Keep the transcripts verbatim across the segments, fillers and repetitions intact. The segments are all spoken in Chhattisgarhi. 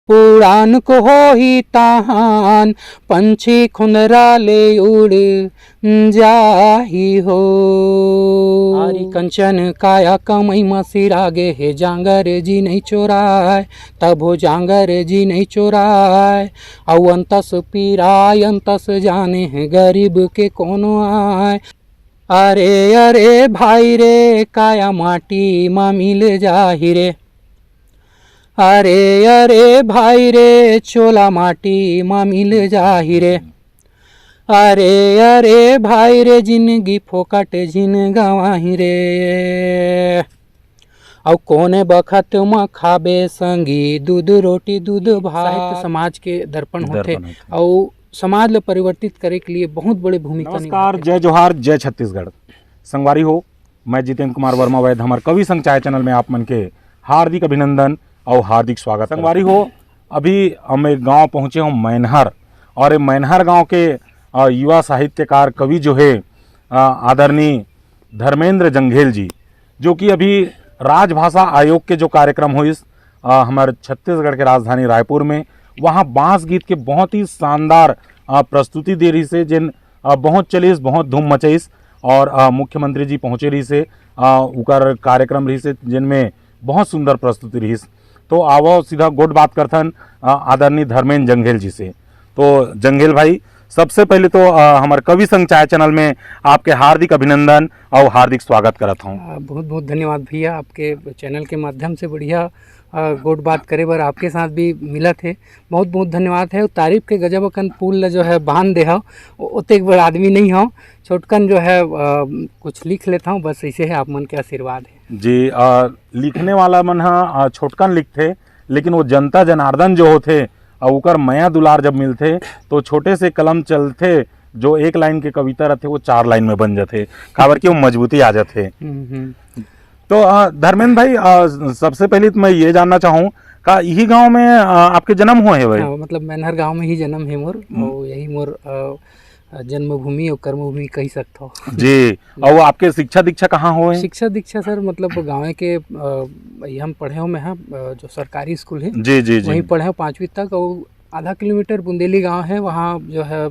पुरान को होही तहान, पंछी खुंदरा ले उड़ जाही हो। आरी कंचन काया कमई म सिरा गे हे, जांगर जी नइ चोराय, तभो जांगर जी नइ चोराय। अउ अंतस पीराय अंतस जाने हे, गरीब के कोनो आय। अरे अरे भाई रे, काया माटी म मिल जाही रे। अरे अरे भाई रे, चोला माटी म मिल जाही रे। अरे अरे भाई रे, जिनगी फोकट झिन गंवाही रे। अउ कोने बखत म खाबे संगी, दूध रोटी दूध भात। साहित्य समाज के दर्पण होथे। दर्पण होथे। अउ समाज ल परिवर्तित करे के लिए बहुत बड़े भूमिका नमस्कार, निभाथे। जय जोहार, जय छत्तीसगढ़। संगवारी हो, मैं जितेंद्र कुमार वर्मा वैद, हमर कवि संग चाय चैनल में आप मन के हार्दिक अभिनंदन अउ हार्दिक स्वागत। संगवारी हो, अभी हम एक गांव पहुंचे हों, मैनहर, और ये मैनहर गांव के, अ, युवा साहित्यकार कवि जो है, अ, आदरणीय धर्मेंद्र जंघेल जी, जो कि अभी राजभाषा आयोग के जो कार्यक्रम होइस, अ, हमर छत्तीसगढ़ के राजधानी रायपुर में, वहाँ बांस गीत के बहुत ही शानदार, अ, प्रस्तुति दे रहिस हे, जेन, अ, बहुत चलिस, बहुत धूम मचाइस, और, अ, मुख्यमंत्री जी पहुँचे रहिस हे, अ, उकर कार्यक्रम रहिस हे, जेन में बहुत सुंदर प्रस्तुति रहिस। तो आवो सीधा गोठ बात करथन, अ, आदरणीय धर्मेंद्र जंघेल जी से। तो जंघेल भाई, सबसे पहले तो, अ, हमर कवि संग चाय चैनल में आपके हार्दिक अभिनंदन अउ हार्दिक स्वागत करत हौं। अ, बहुत बहुत धन्यवाद भैया, आपके चैनल के माध्यम से बढ़िया, अ, गोठ बात करे बर आपके साथ भी मिलत हे। बहुत बहुत धन्यवाद हे। तारीफ के गजब अकन पुल ल जो है बांध दे हव, ओ-, ओतेक बड़ आदमी नहीं हव, छोटकन जो है, अ, कुछ लिख लेत हौं, बस ऐसे है आप मन के आशीर्वाद है। जी, अ, लिखने वाला मन ह, अ, छोटकन लिखथे, लेकिन वो जनता जनार्दन जो होथे, अ, ओकर मया दुलार जब मिलथे, तो छोटे से कलम चलथे, जो एक लाइन के कविता रथे, वो चार लाइन में बन जाथे, काबर कि वो मजबूती आ जाथे। हम्म, हम्म। तो, अ, धर्मेंद्र भाई, अ, सबसे पहले तो मैं ये जानना चाहूँ, का यही गांव में, अ, आपके जन्म हुए है भाई? हाँ, मतलब मैनहर गांव में ही जन्म है मोर, हम्म। और यही मोर, अ, जन्मभूमि और कर्मभूमि कही सकत हो। जी, और वो आपके शिक्षा दीक्षा कहाँ हुए? शिक्षा दीक्षा सर, मतलब गाँव के, अ, ये हम पढ़े हो मैं, हाँ, अ, जो सरकारी स्कूल है, जी, जी, जी। वहीं पढ़े हो पाँचवीं तक, और आधा किलोमीटर बुंदेली गांव है, वहाँ जो है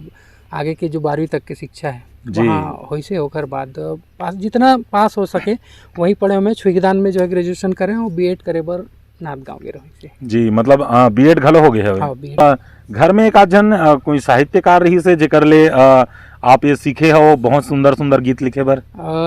आगे के जो बारहवीं तक की शिक्षा है, जी। वहाँ होइसे, ओकर बाद पास, जितना पास हो सके वहीं पढ़े हो मैं। छुईगदान में जो है ग्रेजुएशन करे और बीएड करे बर नांदगांव गे रहिस हे। जी, मतलब, अ, बीएड घलो हो गे हवे। हाँ, बीएड। अ, घर में एक आध झन, अ, कोई साहित्यकार रहिस हे, जेकर ले, अ, आप ये सीखे हो बहुत सुंदर-सुंदर गीत लिखे बर? अ,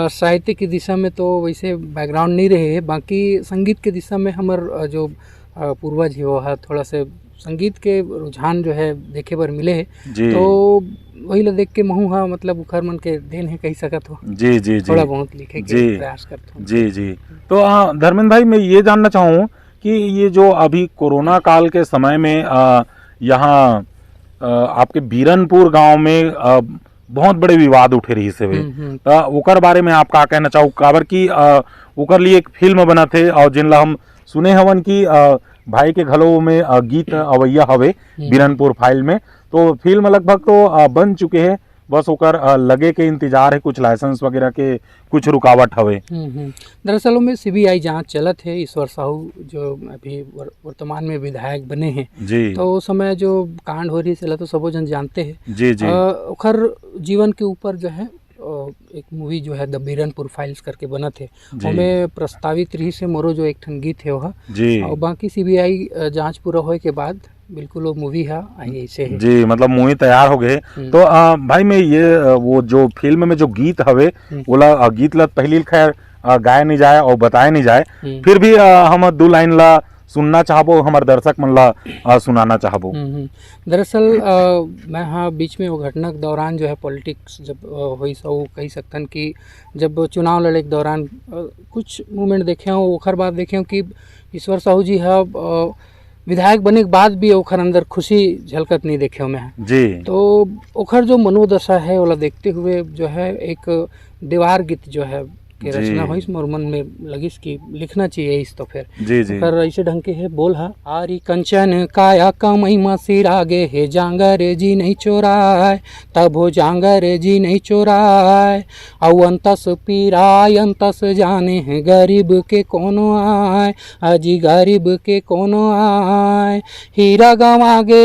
साहित्य की दिशा में तो वैसे बैकग्राउंड नहीं रहे हे, बाकी संगीत की दिशा में हमर, अ, जो, अ, पूर्वज हे, वो ह थोड़ा से संगीत के रुझान जो है देखे बर मिले हे। जी। तो वही ला देख के महू ह, मतलब, उखर मन के देन हे कही सकत हो। जी, जी, जी। थोड़ा बहुत लिखे के जी। प्रयास करत हूँ। जी, जी। तो, अ, धर्मेंद्र भाई, मैं ये जानना चाहूँ कि ये जो अभी कोरोना काल के समय में, अ, यहाँ, अ, आपके बीरनपुर गांव में, अ, बहुत बड़े विवाद उठे रहिस हवे। हम्म, हम्म। त ओकर बारे में आप का कहना चाहू? काबर कि, अ, ओकर लिए एक फिल्म बनत हे, और जिन ला हम सुने हवन कि, अ, भाई के घलो में, अ, गीत अवैया हवे हम्म। बीरनपुर फाइल में। तो फिल्म लगभग तो, अ, बन चुके हे, बस ओकर, अ, लगे के इंतजार हे, कुछ लाइसेंस वगैरह के कुछ रुकावट हवे। हम्म, हम्म। दरअसल ओमे सीबीआई जांच चलत हे। ईश्वर साहू जो अभी वर-, वर्तमान में विधायक बने हे, जी। तो ओ समय जो कांड हो रहिस हे, एला तो सबो जन जानते हे। जी, जी। अ, ओखर जीवन के ऊपर जो है, अ, एक मूवी जो है द बीरनपुर फाइल्स करके बनत हे, जी। ओमे प्रस्तावित रहिस हे मोरो जो एक ठन गीत हे ओहा। जी। और बाकी सीबीआई, अ, जांच पूरा होए के बाद बिल्कुल वो मूवी ह आही ऐसे हे। जी, मतलब मूवी तैयार हो गए। हम्म। तो, अ, भाई मैं ये, अ, वो जो फिल्म में जो गीत हवे, हम्म। ओला, अ, गीत ला पहली खैर, अ, गाए नहीं जाए और बताए नहीं जाए, हम्म। फिर भी, अ, हम दू लाइन ला सुनना चाहबो, हमर दर्शक मन ला, अ, सुनाना चाहबो। हम्म, हम्म। दरअसल, अ, मैं हाँ बीच में वो घटना के दौरान जो है पॉलिटिक्स जब, अ, होइस, वो कही सकथन कि जब चुनाव लड़े के दौरान, अ, कुछ मूवमेंट देखे हूँ, ओखर बाद देखे हूँ कि ईश्वर साहू जी ह, अ, विधायक बने के बाद भी ओखर अंदर खुशी झलकत नहीं देखे हूँ मैं। जी। तो ओखर जो मनोदशा है, ओला देखते हुए जो है एक देवार गीत जो है के जी। रचना होइस, मोर मन में लगिस कि लिखना चाहिए इस तो फिर। जी, जी। कर ऐसे ढंग के हे बोल हा। आरी कंचन काया कमई म सिरागे हे, जांगर जी नहीं चोराय, तभो जांगर जी नहीं चोराय। अउ अंतस पीरा अंतस जाने हे, गरीब के कोनो आय, अजी गरीब के कोनो आय। हीरा गंवागे,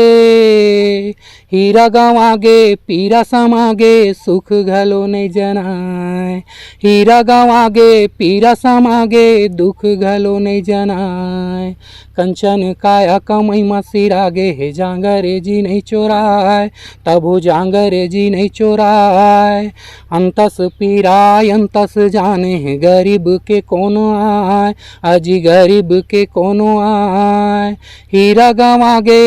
हीरा गंवागे, पीरा समागे, सुख घलो नहीं जनाय। हीरा गंवागे, पीरा समागे, दुख घलो नहीं जनाय। कंचन काया कमई म सिरागे हे, जांगर जी नहीं चोराय, तभो जांगर जी नहीं चोराय। अंतस पीरा अंतस जाने हे, गरीब के कोनो आय, अजी गरीब के कोनो आय। हीरा गंवागे,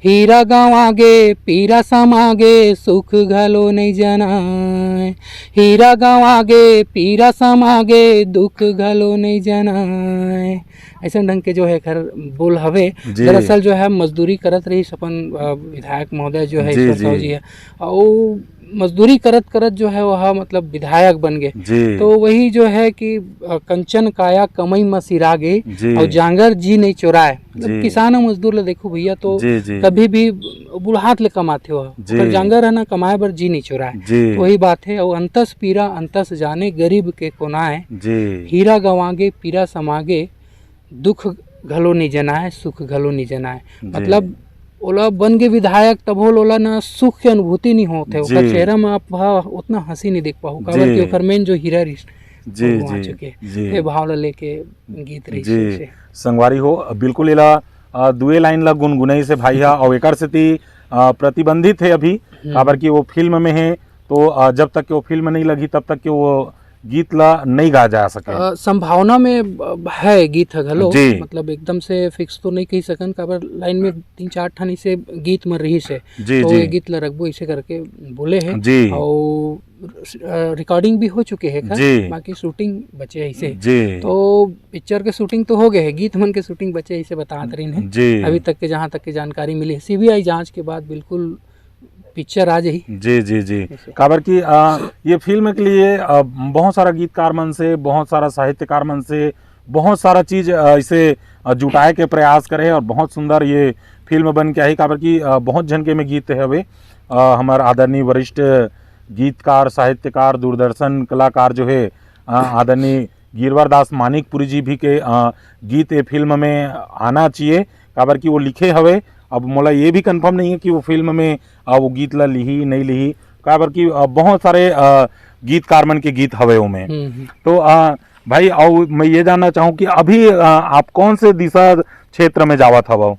हीरा गंवागे, पीरा समागे, सुख घलो नहीं जनाय। हीरा गंवागे, पीरा समागे, दुख घलो नहीं जनाय। ऐसन ढंग के जो है खर बोल हवे। जी। दरअसल जो है मजदूरी करत रहिस अपन, अ, विधायक महोदय जो है जी, ईश्वर जी। साहू जी है, अउ मजदूरी करत करत जो है वह मतलब विधायक बन गए। जी। तो वही जो है कि, अ, कंचन काया कमई म सिरागे जी। अउ जांगर जी नहीं चोराय। मतलब जी। किसान अउ मजदूर ला देखो भैया, तो जी, जी। कभी भी बुढ़ात ले कमाथे वह, जी। ओकर जांगर है ना, कमाए बर जी नहीं चोराय। जी। तो वही बात है। अउ अंतस पीरा अंतस जाने, गरीब के कोनाय। जी। हीरा गंवागे पीरा समागे, दुख घलो नहीं जनाय, सुख घलो नहीं जनाय। जी। मतलब ओला बन के विधायक, तभो ओला ना सुख के अनुभूति नहीं होत है, ओकर जी। चेहरा में आप हा उतना हंसी नहीं देख पाहू, काबर जी। कि ओकर मेन जो हीरा रिस जी, वो आ जी, चुके। जी। ये भाव ला लेके गीत रही जी। से। संगवारी हो, बिल्कुल एला, अ, दुए लाइन ला गुनगुनाइस हे भाई हा, अउ एकर सेती, अ, प्रतिबंधित हे अभी, हम्म। काबर कि वो फिल्म में हे, तो, अ, जब तक कि वो फिल्म नहीं लगी, तब तक कि वो गीत ला नहीं गा जा सके। अ, संभावना में, अ, है गीत ह घलो, जी। मतलब एकदम से फिक्स तो नहीं कही सकन, काबर लाइन में तीन चार ठन इसे गीत मन रहिस हे, जी, तो जी। ये गीत ला रखबो इसे करके बोले हे। जी। और, अ, रिकॉर्डिंग भी हो चुके हे खैर, जी। बाकी शूटिंग बचे हे इसे। जी। तो पिक्चर के शूटिंग तो हो गए हे, गीत मन के शूटिंग बचे हे, इसे बतात रहिन हे। जी। अभी तक के जहाँ तक के जानकारी मिली हे, सीबीआई जांच के बाद बिल्कुल पिक्चर आ जाही। जी, जी, जी। जैसे। काबर कि, अ, ये फिल्म के लिए, अ, बहुत सारा गीतकार मन से, बहुत सारा साहित्यकार मन से, बहुत सारा चीज, अ, इसे, अ, जुटाए के प्रयास करे हे और बहुत सुंदर ये फिल्म बन के आही, काबर कि, अ, बहुत झन के में गीत हवे। अ, हमर आदरणीय वरिष्ठ गीतकार, साहित्यकार, दूरदर्शन कलाकार जो हे, अ, आदरणीय गिरवर दास मानिकपुरी जी भी के, अ, गीत ये फिल्म में आना चाहिए, काबर कि वो लिखे हवे। अब मोला ये भी कंफर्म नहीं है कि वो फिल्म में, अ, वो गीत ला लिही, नहीं लिही, काबर कि, अ, बहुत सारे, अ, गीतकार मन के गीत हवे ओमे। हम्म, हम्म। तो, अ, भाई, अउ मैं ये जानना चाहूँ कि अभी, अ, आप कौन से दिशा क्षेत्र में जावत हवव?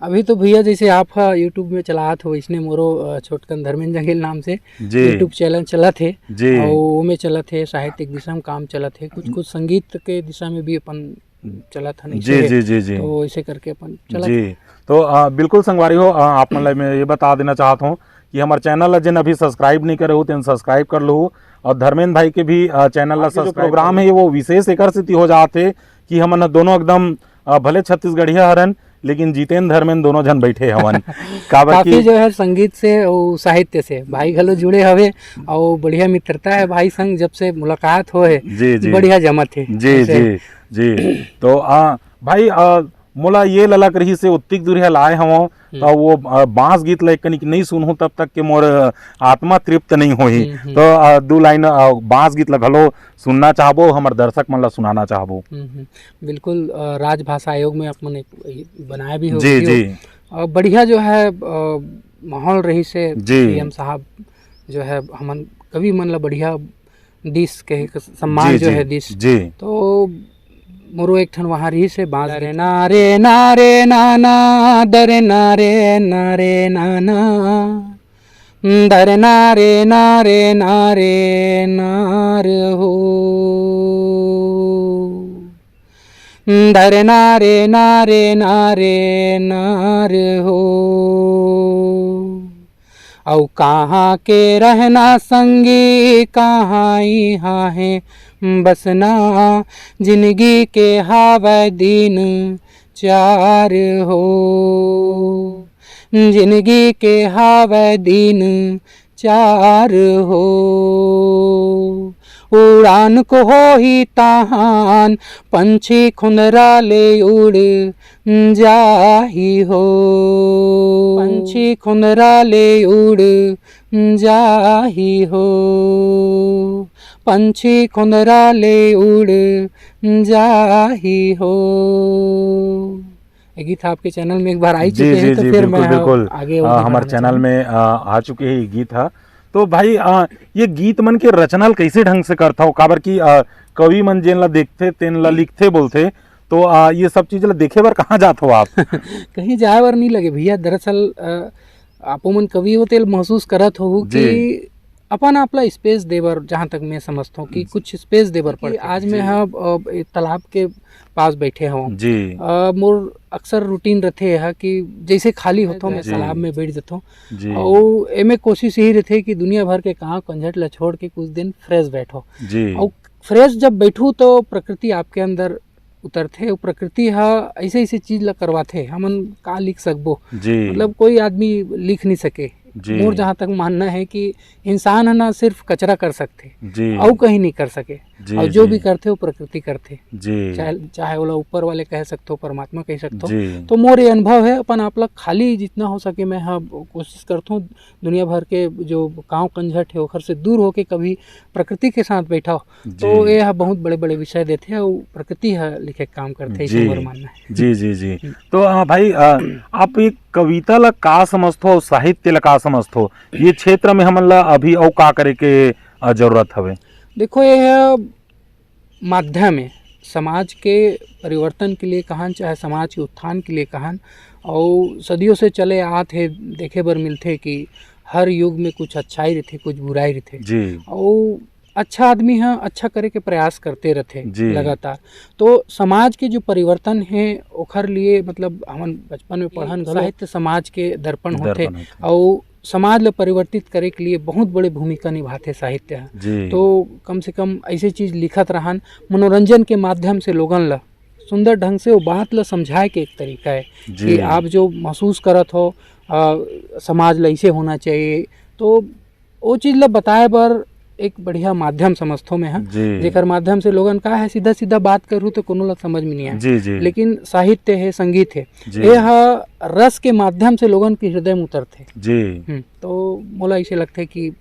अभी तो भैया, जैसे आप ह YouTube में चलात हो, इसने मोरो, अ, छोटकन धर्मेंद्र जंगेल नाम से जी। YouTube चैनल चलत हे, जी। और वो में चलत हे, साहित्यिक दिशा में काम चलत हे, कुछ, कुछ संगीत के दिशा में भी अपन चलत हन, जी, ऐसे हे। जी, जी, जी। तो ऐसे करके अपन चलत जी। तो, अ, बिल्कुल संगवारी हो, अ, आप मन ला मैं ये बता देना चाहत हूँ कि हमर चैनल ला जेन अभी सब्सक्राइब नहीं करे हो, तेन सब्सक्राइब कर लो, और धर्मेंद्र भाई के भी, अ, चैनल ला जो प्रोग्राम है, वो विशेष एकर सेती हो जात हे कि हमन ह दोनों एकदम, अ, भले छत्तीसगढ़िया हरन, लेकिन जितेंद्र धर्मेंद्र दोनों झन बैठे हवन। काबर काफी कि जो है संगीत से और साहित्य से भाई घलो जुड़े हवे, और बढ़िया मित्रता है भाई संग, जब से मुलाकात हो है, जी, जी। बढ़िया जमत है जी, ऐसे। जी, जी। तो, आ, भाई, आ, मोला ये ललक रही से उत्तिक दूरिहा लाए हवं, हम्म। तो वो, आ, बांस गीत ला एक कनिक नहीं सुनहूं, तब तक के मोर आत्मा तृप्त नहीं होही। हम्म, हम्म। तो, आ, दू लाइन, आ, बांस गीत ला घलो सुनना चाहबो, हमर दर्शक मन ला सुनाना चाहबो। हम्म, हम्म। बिल्कुल, अ, राजभाषा आयोग में अपन एक ये बनाए भी हो जी, video। जी। अ, बढ़िया जो है, अ, माहौल रही से जी। सीएम साहब जो है हमन कवि मन ला बढ़िया दिस कहे के सम्मान जी, जो जी, है दिस। जी। तो मोरो एक ठन वहाँ रही से बांस दरे गीत। ना रे ना रे ना ना, दरे ना रे ना रे ना ना। दर नारे नारे नारे नार हो। दर नारे नारे नारे नार हो। अउ कहाँ के रहना संगी, कहाँ इहाँ हे बसना, जिंदगी के हावय दिन चार हो। जिंदगी के हावय दिन चार हो। उड़ान को होही ताहान, पंछी खुंदरा ले उड़ जाही हो। पंछी खुंदरा ले उड़ जाही हो। पंछी खुंदरा ले उड़ जाही हो। ये गीत आपके चैनल में एक बार आई जी, चुके जी, हैं, तो जी, फिर बिल्कुल, मैं बिल्कुल। आगे और आ, भी हमारे बढ़ाना चैनल चाहूँगा। में, आ, आ चुके हैं ये गीत, हाँ। तो भाई, आ, ये गीत मन के रचना ल कैसे ढंग से करथव? काबर कि, आ, कवि मन जेन ला देखथे, तेन ला लिखथे, बोलथे, तो, आ, ये सब चीज ला देखे बर कहाँ जात हो आप? कहीं जाए बर नहीं लगे भैया। दरअसल, आ, आपो मन कवि हो, तेल महसूस करत हो जी। कि अपन आप ला स्पेस दे बर, जहाँ तक मैं समझता हूँ कि जी। कुछ स्पेस दे बर कि पड़थे। आज जी। मैं हाँ, अ, ए, तालाब के पास बैठे हवं। जी। अ, मोर अक्सर रूटीन रथे यह कि जैसे खाली होथों, मैं जी। तालाब में बैठ जथों। जी। अउ एमे कोशिश यही रथे कि दुनिया भर के काम कंझट ला छोड़ के कुछ दिन फ्रेश बैठो। जी। अउ फ्रेश जब बैठू तो प्रकृति आपके अंदर उतरथे, अउ प्रकृति ह ऐसे ऐसे चीज ला करवाथे, हमन का लिख सकबो? जी। मतलब कोई आदमी लिख नहीं सके। जी। मोर जहाँ तक मानना है कि इंसान ह ना सिर्फ कचरा कर सकथे, जी। अउ कहीं नहीं कर सके। जी, और जो जी। भी करथे, वो प्रकृति करथे। जी। चाहे, चाहे ओला ऊपर वाले कह सकथो, परमात्मा कह सकथो। जी। तो मोर ये अनुभव है, अपन आप ला खाली जितना हो सके, मैं हाँ कोशिश करथूँ, दुनिया भर के जो कांव कंझट है, ओखर से दूर होके कभी प्रकृति के साथ बैठा हो, जी। तो ये ह बहुत बड़े-बड़े विषय देथे, अउ प्रकृति ह लिखे के काम करथे, जी। ऐसे मोर मानना है। जी, जी, जी। हम्म। तो, आ, भाई, आ, आप एक कविता ला का समझथो, साहित्य ला का समझथो? ये क्षेत्र में हमन ला अभी अउ का करे के, आ, जरूरत हवे? देखो, ये ह माध्यम है, समाज के परिवर्तन के लिए कहन, चाहे समाज के उत्थान के लिए कहन, अउ सदियों से चले आत हे, देखे बर मिलथे कि हर युग में कुछ अच्छाई रथे, कुछ बुराई रथे। जी। अउ अच्छा आदमी ह अच्छा करे के प्रयास करते रथे जी। लगातार। तो समाज के जो परिवर्तन हे, ओखर लिए, मतलब, हमन बचपन में पढ़न घलो, साहित्य समाज के दर्पण होथे। दर्पण होथे। अउ समाज ल परिवर्तित करे के लिए बहुत बड़े भूमिका निभाथे साहित्य ह। जी। तो कम से कम ऐसे चीज लिखत रहन, मनोरंजन के माध्यम से लोगन ल सुंदर ढंग से वो बात ल समझाए के एक तरीका है जी। कि आप जो महसूस करत हो, अ, समाज ल ऐसे होना चाहिए, तो वो चीज ल बताए बर एक बढ़िया माध्यम समझथो मैं ह, जी। जेकर माध्यम से लोगन का है, सीधा-सीधा बात करू तो कोनो ल समझ में नहीं आए। जी, जी। लेकिन साहित्य है, संगीत है, जी। ये ह रस के माध्यम से लोगन के हृदय में उतरथे। जी। हम्म, तो मोला ऐसे लगथे कि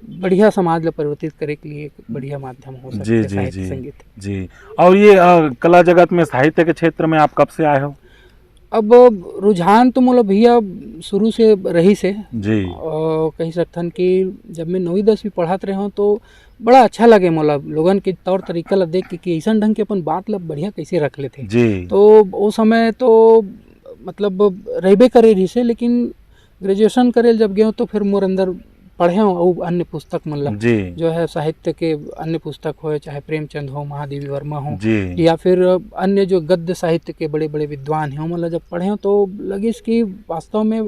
बढ़िया समाज ल परिवर्तित करे के लिए एक बढ़िया माध्यम हो सकथे जी, जी, साहित्य, जी। संगीत। जी। और ये, अ, कला जगत में, साहित्य के क्षेत्र में आप कब से आए हो? अब रुझान तो मोला भैया शुरू से रहिस हे। जी। अ, कहि सकथन कि जब मैं नौवीं दसवीं पढ़त रहेंव तो बड़ा अच्छा लगे मोला लोगन के तौर तरीका ला देख के कि अइसन ढंग के अपन बात ला बढ़िया कैसे रख लेथे। जी। तो ओ समय तो मतलब रहिबे करे रहिस हे, लेकिन ग्रेजुएशन करे ल जब गेंव तो फिर मोर अंदर पढ़ेंव अउ अन्य पुस्तक मन ला, जी। जो है साहित्य के अन्य पुस्तक होए, चाहे प्रेमचंद हो, महादेवी वर्मा हो, जी। या फिर अन्य जो गद्य साहित्य के बड़े-बड़े विद्वान हे, ओमन ला जब पढ़ेंव तो लगिस कि वास्तव में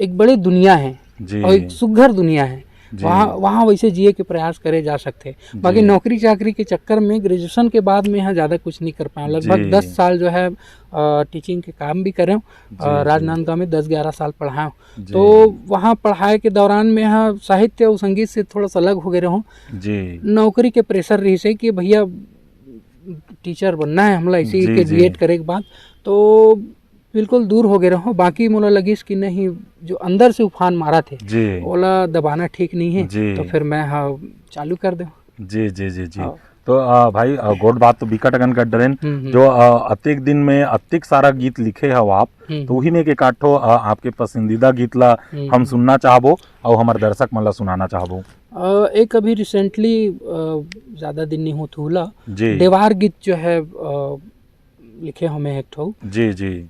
एक बड़े दुनिया है जी। और एक सुघर दुनिया है। जी। वहाँ, वहाँ वैसे जिए के प्रयास करे जा सकथे। बाकी जी। नौकरी चाकरी के चक्कर में ग्रेजुएशन के बाद में यहाँ ज़्यादा कुछ नहीं कर पाएंव। लगभग जी। दस साल जो है, अ, टीचिंग के काम भी करेंव, अ, जी, जी। राजनांदगांव में दस ग्यारह साल पढ़ाएंव। जी। तो वहाँ पढ़ाए के दौरान में यहाँ साहित्य और संगीत से थोड़ा सा अलग हो गए रहूँ। जी। नौकरी के प्रेशर रहिस हे कि भैया टीचर बनना है हमला, इसी जी, के जी। बीएड करे के बाद। तो बिल्कुल दूर हो गए रहूँ। बाकी मोला लगिस कि नहीं, जो अंदर से उफान मारत हे, जी। ओला दबाना ठीक नहीं है। जी। तो फिर मैं, हाँ, चालू कर देंव। जी, जी, जी, जी। हाँ। तो, अ, भाई, अ, गोठ बात तो बिकट अकन कर डरेन, हम्म, हम्म। जो, अ, अतेक दिन में अतेक सारा गीत लिखे हव आप, हम्म। तो उही में एक आध ठो, अ, आपके पसंदीदा गीत ला हम्म। हम सुनना चाहबो अउ हमर दर्शक मन ला सुनाना चाहबो। अ, एक अभी recently, अ, ज़्यादा दिन नहीं होत हुला, जी। देवार गीत जो है, अ, लिखे हमें एक ठो। जी, जी।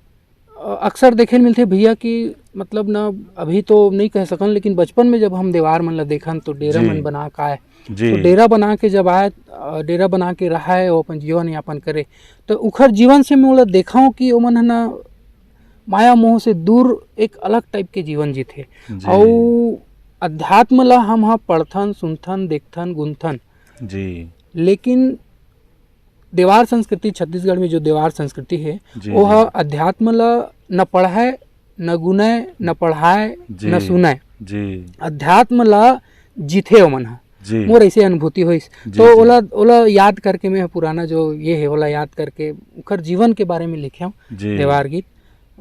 अ, अक्सर देखे ल मिलथे भैया कि मतलब ना, अभी तो नहीं कह सकन, लेकिन बचपन में जब हम देवार मन ला देखन तो डेरा जी। मन बना के आए। जी। तो डेरा बना के जब आए, अ, डेरा बना के रहाए, वो अपन जीवन यापन करे, तो उखर जीवन से मैं ओला देखा हूँ कि ओमन ह ना माया मोह से दूर एक अलग टाइप के जीवन जीथे। जी। अउ अध्यात्म ला हम ह पढ़थन, सुनथन, देखथन, गुनथन। जी। लेकिन देवार संस्कृति, छत्तीसगढ़ में जो देवार संस्कृति है, जी, वो ह जी। अध्यात्म ला न पढ़ाए, न गुनाए, न पढ़ाए, जी। न सुनाए। जी। अध्यात्म ला जीथे ओमन ह। जी। मोर ऐसे अनुभूति होइस। जी, तो जी। ओला, ओला याद करके मैं पुराना जो ये है, ओला याद करके ओखर जीवन के बारे में लिखे हूँ, जी। देवार गीत,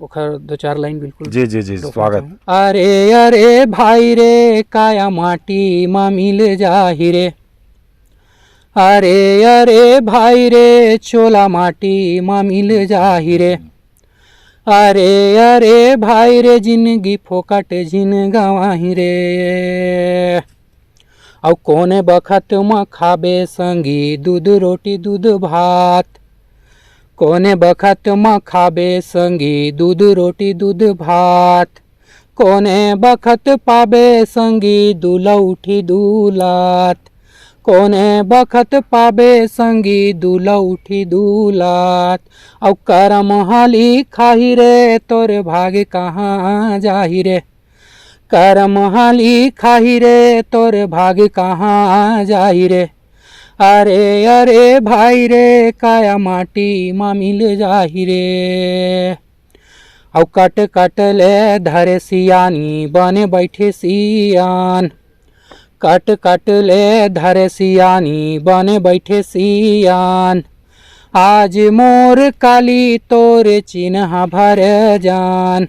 ओखर दो चार लाइन बिल्कुल। जी, जी, जी, दोफा स्वागत। चाहूँ। अरे, अरे भाई रे, काया माटी मा मिल जाही रे। अरे, अरे भाई रे, चोला माटी मा मिल जाही रे। अरे, अरे भाई रे, जिंदगी फोकट झिन गंवाही रे। अउ कोने बखत म खाबे संगी, दूध रोटी दूध भात। कोने बखत म खाबे संगी, दूध रोटी दूध भात। कोने बखत पाबे संगी, दू लौठी दू लात। कोने बखत पाबे संगी, दू लौठी दू लात। अउ करम हाली खाही रे, तोर भाग कहाँ जाही रे। करम हाली खाही रे, तोर भाग कहाँ जाही रे। अरे, अरे भाई रे, काया माटी मा मिल जाही रे। अउ कट कट ले धरे सियानी, बने बैठे सियान। कट कट ले धरे सियानी, बने बैठे सियान। आज मोर काली तोर चिन्हा भर जान।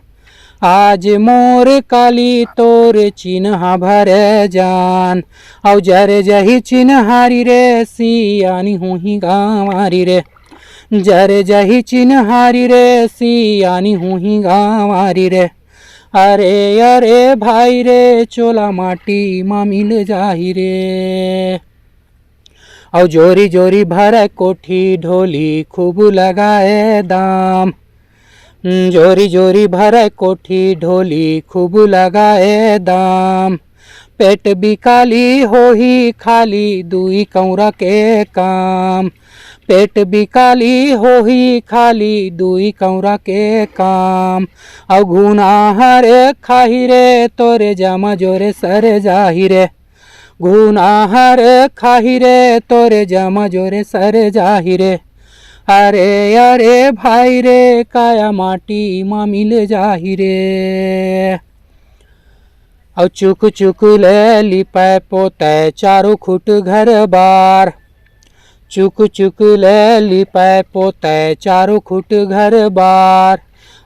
आज मोर काली तोर चिन्हा भर जान। अउ जर जही चिन्हारी रे, सियानी होही गंवारी रे। जर जही चिन्हारी रे, सियानी होही गंवारी रे। अरे, अरे भाई रे, चोला माटी मा मिल जाही रे। अउ जोरी जोरी भरय कोठी ढोली, खूब लगाए दाम। जोरी जोरी भरय कोठी ढोली, खूब लगाए दाम। पेट बिकाली होही खाली, दुई कौरा के काम। पेट बिकाली होही खाली, दुई कौरा के काम। अउ घुनाहर खाही रे, तोरे जमा जोरे सर जाही रे। घुनाहर खाही रे, तोरे जमा जोरे सर जाही रे। अरे, अरे भाई रे, काया माटी मा मिल जाही रे। अउ चुक चुक ले लिपय पोतय, चारों खुट घर बार। चुक चुक ले लिपय पोतय, चारों खुट घर बार।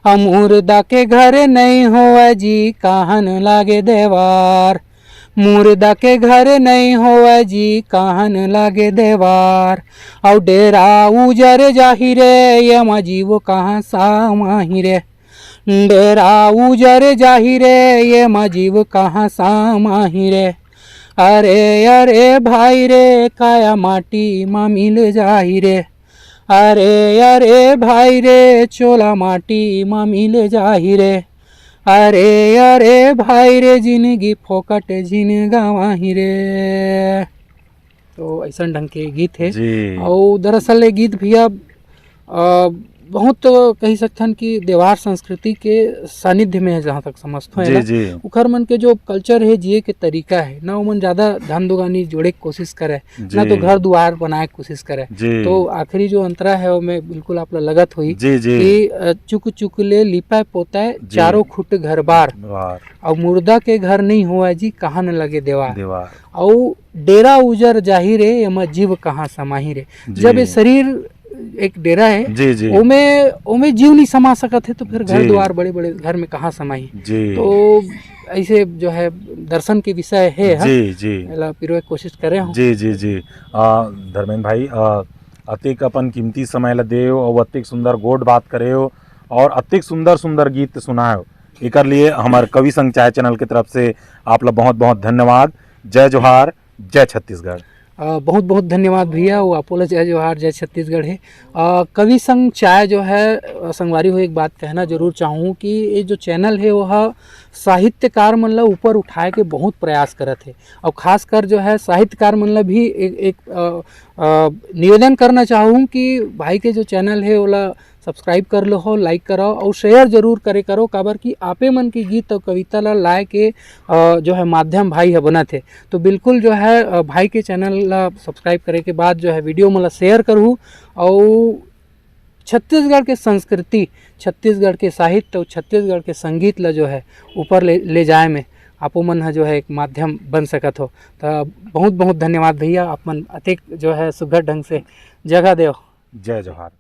अउ मुर्दा के घर नइ होवय जी, काहन लागे देवार। मुर्दा के घर नइ होवय जी, काहन लागे देवार। अउ डेरा उजर जाही रे, एमा जीव कहाँ समाही रे। डेरा उजर जाही रे, एमा जीव कहाँ समाही रे। अरे, अरे भाई रे, काया माटी मा मिल जाही रे। अरे, अरे भाई रे, चोला माटी मा मिल जाही रे। अरे, अरे भाई रे, जिंदगी फोकट झिन गंवाही रे। तो ऐसन ढंग के गीत हे। जी। अउ दरअसल ये गीत भैया, अ, बहुत कही सकथन कि देवार संस्कृति के सानिध्य में हे, जहाँ तक समझथों जी, एला। जी। उखर मन के जो कल्चर हे, जिए के तरीका हे ना, ओमन ज्यादा धन दोगानी जोड़े के कोशिश करे, ना जी। तो घर दुआर बनाए के कोशिश करे। जी। तो आखिरी जो अंतरा हे, ओमे बिल्कुल आप ला लगत होही जी, जी। कि, अ, चुक चुक ले लिपय पोतय, जी। चारों खुट घर बार। बार। अउ मुर्दा के घर नइ होवय जी, काहन लागे देवार। देवार। अउ डेरा उजर जाही रे, एमा जीव कहाँ समाही रे। जी। जब ये शरीर एक डेरा हे, जी, जी। ओमे, ओमे जीव नइ समा सकत हे, तो फिर घर जी। दुआर बड़े बड़े घर में कहाँ समाही? जी। तो ऐसे जो है दर्शन के विषय हे, हाँ। जी, जी। एला पिरोए के कोशिश करे हूँ। जी, जी, जी। आ, धर्मेंद्र भाई, आ, अतेक अपन कीमती समय ला देव अउ अतेक सुंदर गोठ बात करेव अउ अतेक सुंदर सुंदर गीत सुनाएव, एकर लिए हमर कवि संग चाय चैनल के तरफ से आप ला बहुत बहुत धन्यवाद। जय जोहार, जय छत्तीसगढ़। अ, बहुत बहुत धन्यवाद भैया, वो आपो ला जय जोहार, जय छत्तीसगढ़ हे। अ, कवि संग चाय जो है, अ, संगवारी हो, एक बात कहना जरूर चाहूँ कि ये जो चैनल हे, वो ह साहित्यकार मन ला ऊपर उठाए के बहुत प्रयास करत हे, और खासकर जो है साहित्यकार मन ला भी एक, एक, अ, अ, निवेदन करना चाहूँ कि भाई के जो चैनल हे, ओला सब्सक्राइब कर लो हो, लाइक करो और शेयर जरूर करे करो, काबर कि आपे मन के गीत और कविता ला लाए के, अ, जो है माध्यम भाई ह बनत हे। तो बिल्कुल जो है, अ, भाई के चैनल ला सब्सक्राइब करे के बाद जो है वीडियो मन ला शेयर करहू और छत्तीसगढ़ के संस्कृति, छत्तीसगढ़ के साहित्य और छत्तीसगढ़ के संगीत ला जो है ऊपर ले, ले जाए में आपो मन ह जो है एक माध्यम बन सकत हो। त बहुत बहुत धन्यवाद भैया, आप मन अतेक जो है सुघर ढंग से जगह देव। जय जोहार।